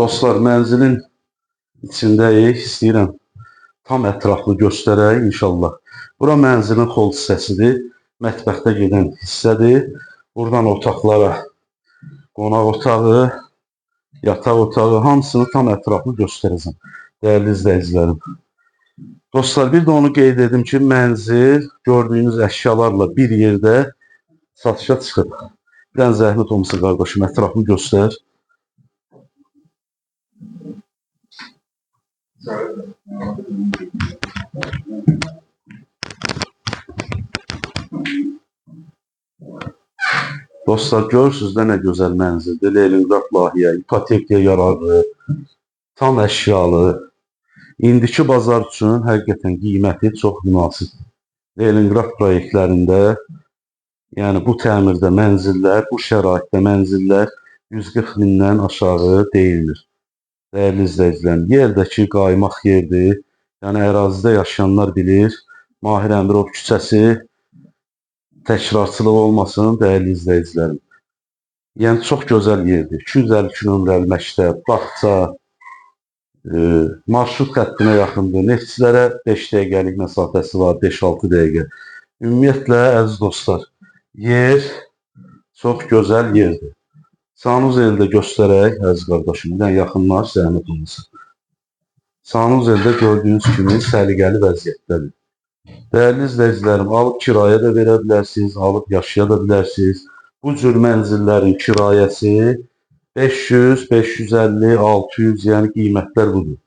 Dostlar, mənzilin içindəyik. İstəyirəm tam ətraflı göstərək inşallah. Bura mənzilin xol hissəsidir. Mətbəxdə gedən hissədir. Buradan otaqlara qonaq otağı, yataq otağı hamısını tam ətraflı göstərəcəm. Dəyərli izləyicilərim. Dostlar, bir də onu qeyd edim ki, mənzil gördüyünüz əşyalarla bir yerdə satışa çıxıb. Bir dənə zəhmət olmasa qardaşım, ətrafını göstər. Dostlar, görürsünüz də nə gözəl mənzildir. Leningrad layihə, ipotekaya yararlı, tam əşyalı. İndiki bazar üçün həqiqətən qiyməti çox münasibdir. Leningrad proyektlərində, yəni bu təmirdə mənzillər, bu şəraitdə mənzillər 140 mindən aşağı deyilmir. Dəyərli izləyicilərim, yerdəki qaymaq yerdir. Yəni ərazidə yaşayanlar bilir. Mahir Əmirov küçəsi, təkrarçılıq olmasın dəyərli izləyicilərim. Yəni çox gözəl yerdir. 252 nömrəli məktəb, bağça, marşrut xəttinə yaxındır. Neftçilərə 5 dəqiqəlik məsafəsi var, 5-6 dəqiqə. Ümumiyyətlə, əziz dostlar, yer çox gözəl yerdir. Sanuzeldə göstərək, əziz qardaşım, bir dənə yaxınlaş, zəhmət olmasa. Sanuzeldə gördüyünüz kimi səliqəli vəziyyətdədir. Dəyərli izləyicilərim, alıb kirayə də verə bilərsiniz, alıb yaşaya da bilərsiniz. Bu cür mənzillərin kirayəsi 500, 550, 600, yəni qiymətlər budur.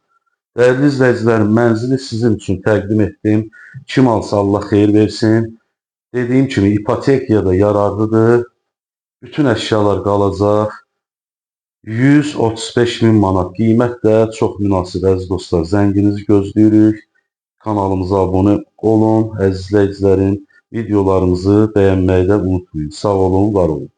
Dəyərli izləyicilərim, mənzili sizin üçün təqdim etdim. Kim alsa Allah xeyir versin. Dediyim kimi ipotekaya da yararlıdır. Bütün əşyalar qalacaq. 135 min manat qiymət də çox münasib əziz dostlar. Zənginizi gözləyirik. Kanalımıza abunə olun. Əziz izləyicilərim, videolarımızı bəyənməyi də unutmayın. Sağ olun, var olun.